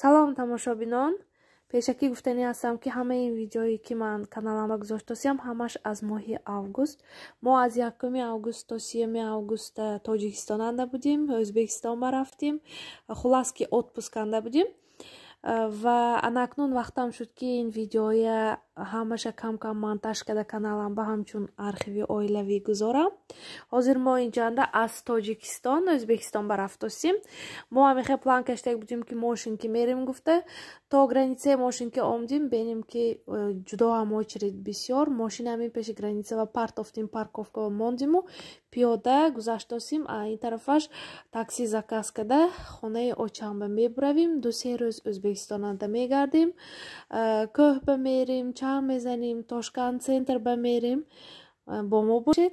Салом тамошобинон. Пешакӣ гуфтанӣ ҳастам, ки ҳамаи ин видеое, ки ман каналамба гузоштасиям, ҳамаш аз моҳи август. Мо аз 1 август то 3 август Тоҷикистон анда будем, Ӯзбекистон ба рафтем, хуллас ки отпуск анда будем. Ва анакнун вақтам шуд, ки ин видеоя ҳамаша кам-кам монтаж карда каналамба ҳамчун архиви оилавӣ гузорам. Ҳозир мо инҷанда аз Тоҷикистон Ӯзбекистон ба рафтосим. Мо ҳамихе план каштак будем, ки мошин ки мерем гуфта, то границаи мошин ки омдим, бенем ки ҷудо ҳам очередь бисёр. Мошин ҳамин пеши граница ва партофтим, парковка ва мондиму пиёда гузаштосим. А ин тарафаш такси заказ карда хонаи очамба мебуравим. 2-3 рӯз Ӯзбекистонанда мегардем, кӯҳ ба мерем, чаҳ мезанем, Тошканд центр ба мерем. Бо мо бошед.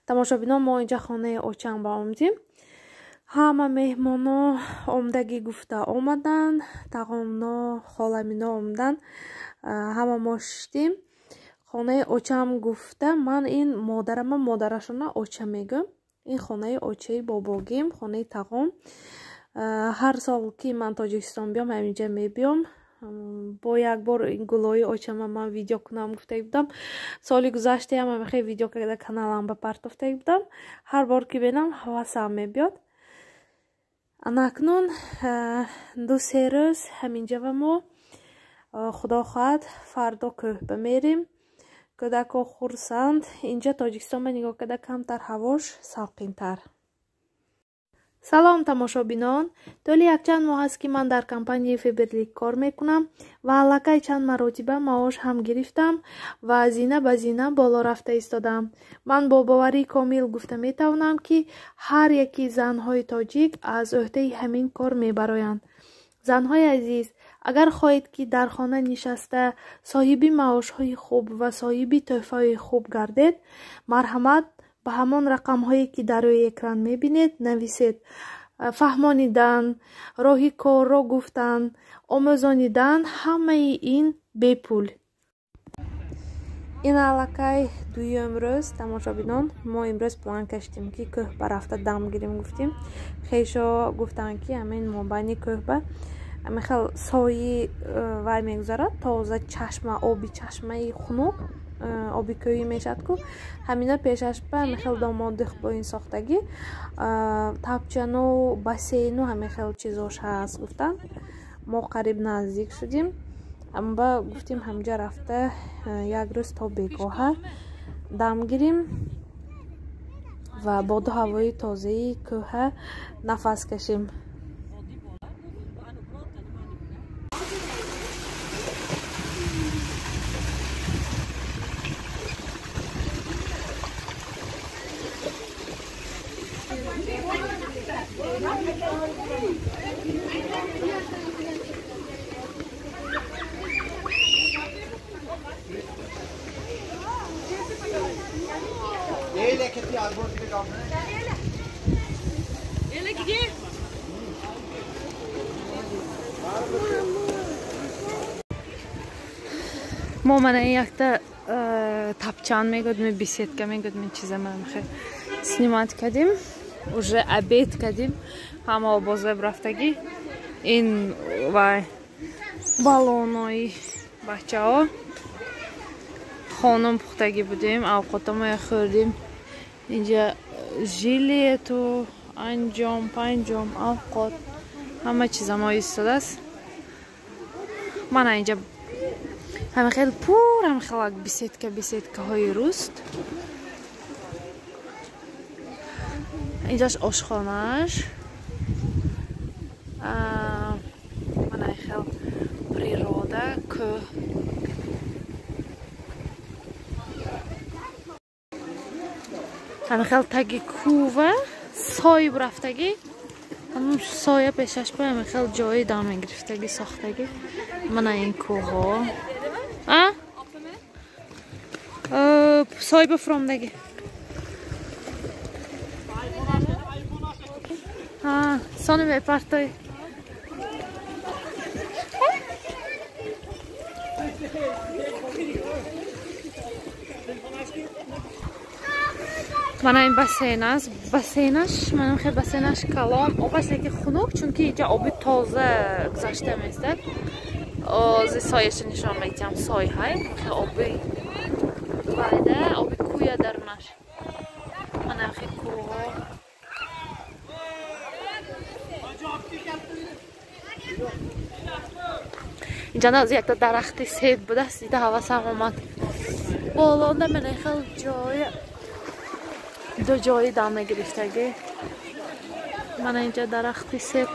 Тамошобинон, мо инҷа хонаи очамба омдем. Ҳама меҳмоно омдагӣ гуфта омаданд, тағомно, холамино омдан. Ҳама мо шиштем. Хонаи очам гуфта ман ин модарама, модарашона оча мегӯям. Ин хонаи очаи бобогим, хонаи тағом. Ҳар сол ки ман Тоҷикистон биём, ҳаминҷа мебиём. Бо як бор ин гулои очама ман видео кунам гуфта будам. Соли гузаштаам ҳамихе видео карда каналам ба партофта будам. Ҳар бор ки бинам ҳавасам мебиёд. Анакнун 2-3 рӯз ҳаминҷа ва мо худо хоҳад фардо кӯҳ ба мерем. Кӯдако хурсанд. Инҷа Тоҷикистон ба нигоҳ карда камтар ҳавош салқинтар. Салом тамошобинон. Тӯли якчанд моҳ аст, ки ман дар компанияи Фаберлик кор мекунам ва аллакай чанд маротиба маош ҳам гирифтам ва зина ба зина боло рафта истодам. Ман бо боварии комил гуфта метавонам, ки ҳар яки занҳои тоҷик аз ӯҳдаи ҳамин кор мебароянд. Занҳои азиз, агар хоҳед, ки дар хона нишаста соҳиби маошҳои хуб ва соҳиби тӯҳфаҳои хуб гардед, марҳамат ба ҳамон рақамҳое, ки дар рӯи экран мебинед, нависед. Фаҳмонидан, роҳи корро гуфтан, омӯзонидан, ҳамаи ин бепул. Ин аллакай дуюм рӯз тамошобинон, мо имрӯз план каштем, ки кӯҳ ба рафта дам гирем гуфтем. Хешо гуфтанд, ки ҳамин мобайни кӯҳ ба ҳамин хел сои вай мегузарад, тоза чашма, оби чашмаи хунук, оби кӯҳӣ мешавад ку, ҳамина пешаш ба ҳамин хел домодих бо ин сохтагӣ, тапчану бассейну ҳамин хел чизош ҳаст гуфтанд. Мо қариб наздик шудем, амба гуфтем ҳамҷа рафта як рӯз то бегоҳа дам гирим ва боду ҳавои тозаи кӯҳа нафас кашем. Мо мана ин якта тапчан мегӯдем, беседка мегӯдем, чиза ман хе снимать кардем, уже обед кардем, ҳама обозеб рафтагӣ. Ин вай балонои бачаҳо хонум пухтагӣ будем, авқотамоя хӯрдем. Инҷа жилету анҷом панҷом авқот ҳама чиза мо истодааст. Мана инҷа ҳама хел пур, ҳама хел беседка, беседкаҳои руст. Инҷаш ошхонааш. Мана хел природа, кӯҳ. Ҳама хел таги кӯва соиб рафтагӣ, ҳамун соя пешаш ба ҳама хел ҷои дам мегирифтагӣ, сохтагӣ. Мана ин кӯҳҳо. А? Соиба фуромдагӣ. Сони мепартой. Мана ин бассейн аст. Бассейнаш, манам хел бассейнаш калон, обаш леки хунук, чунки инҷа оби тоза гузашта меистад. Ози сояша нишон медиҳам, сой ҳай, хел оби вайда, оби кӯя дарунаш. Мана хел кӯҳо. Инҷа аз якта дарахти себ будааст, дида ҳавасам омад. Болонда мана хел ҷоя ду ҷои дам мегирифтагӣ. Мана инҷа дарахти себ.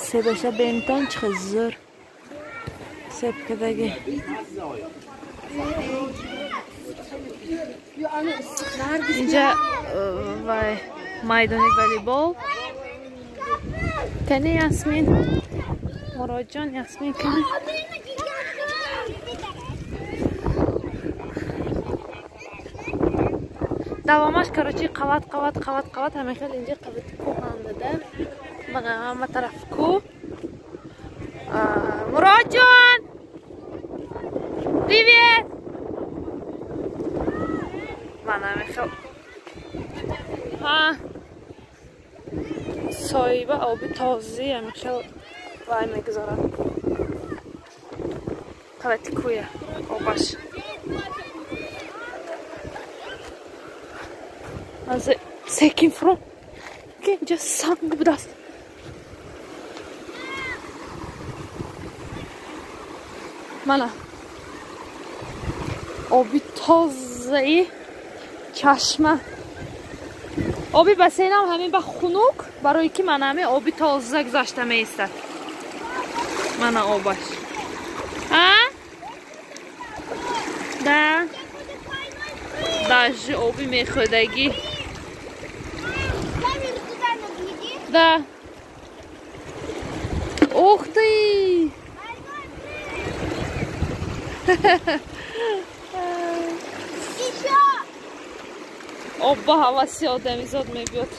Себаша бентон чӣ хел зӯр себ кардагӣ. Инҷа вай майдони волейбол. Кани Ясмин, Муродҷон, Ясмин кани. Давомаш короче қават қават қават қават ҳамин хел инҷа қавати кӯҳ андада. Мана ҳама тараф кӯҳ. Муродҷон! Привет! Мана ҳамин хел. Ҳа. Соҳиба оби тозаи ҳамин хел вай мегузорад. Қавати кӯя обаш. Аз секин фром ки инҷа санг будааст. Мана оби тозаи чашма. Оби бассейнам ҳамин ба хунук, барои ки мана ҳамин оби тоза гузашта меистад. Мана обаш. А? Да. Даже оби мехӯрдагӣ. Да. Ух ты! Об ба ҳаваси одамизод мебиёд.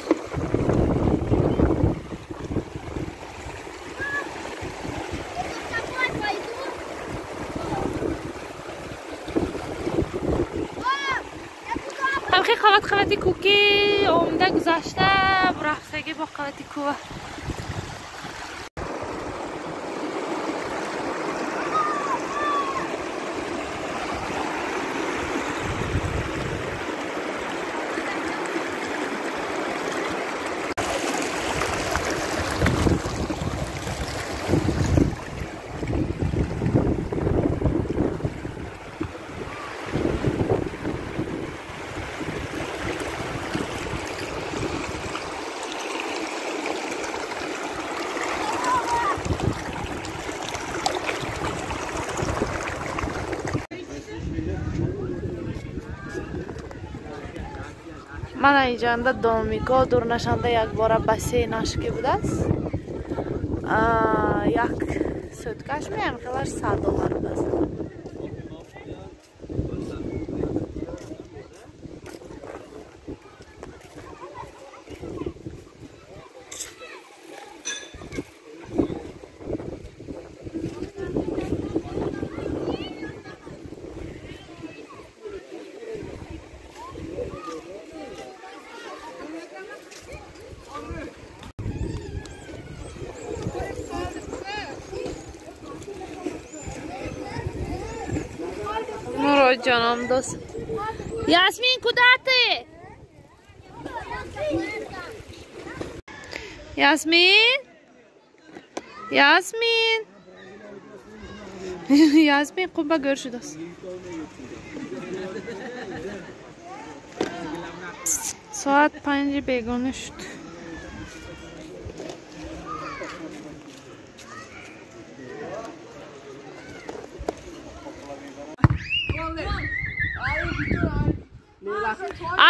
Ҳамхел қават қавати кӯки омда гузашта рафтагӣ бо қавати кӯва. Мана инҷанда домико дурнашанда якбора бассейнаш ки будааст. Як суткаш меам хелаш $100 будааст. Ҷоном дӯст. Ясмин, куда ты? Ясмин? Ясмин? Ясмин қумба гөр шудааст. Соат 5 бегона шуд.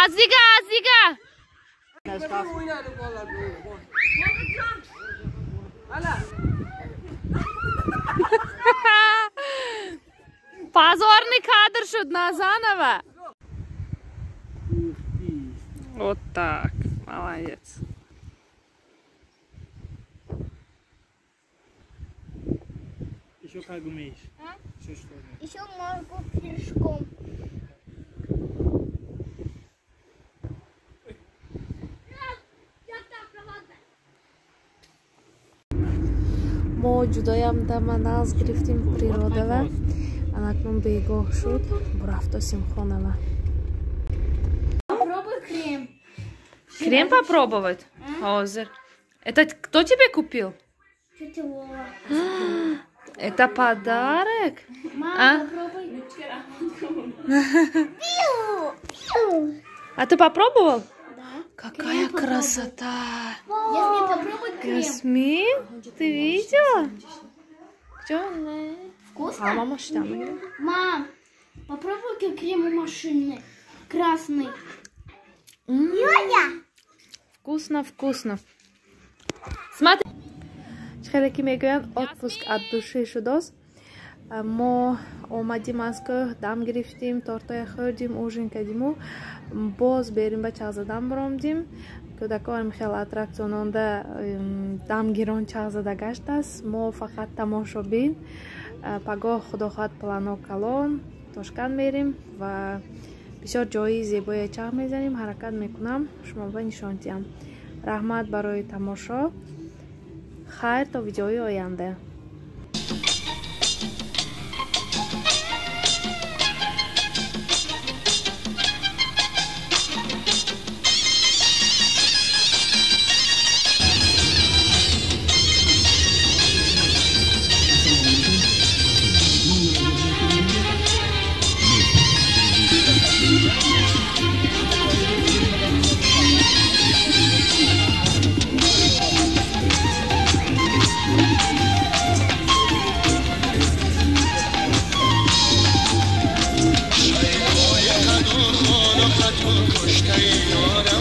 Азига, Азига! Позорный кадр шуд, Назанова. Вот так, молодец. Еще как умеешь? Еще могу пешком. Мо ҷудоям дама нағз гирифтим природава. Анакнун бегоҳ шуд, бурафтосим хонава. Попробуй крем. Крем попробовать? Ҳозир. Это кто тебе купил? Тетя Вова. Это подарок? Мама, а? Попробуй. А ты попробовал? Да. Какая крем красота! Ясмин, попробуй крем. Ясмин, ты видела? Что? Вкусно? А мама что? Мам, попробуй крем у машины. Красный. Вкусно, вкусно. Смотри. Хеле ки мегӯянд, отпуск от души шудост. Мо омадим аз кӯҳ, дам гирифтим, тортоя хӯрдим, ужин кардиму боз берим ба чағзадан баромдим. Кӯдакоам хеле аттракциононда дамгирон чағзада гаштааст. Мо фақат тамошобин. Пагоҳ худо хоҳад плано калон Тошканд мерим ва бисёр ҷои зебое чағ мезанем. Ҳаракат мекунам шумо ба нишон диҳам. Раҳмат барои тамошо. Хайр то видеои оянда. کشته یارم.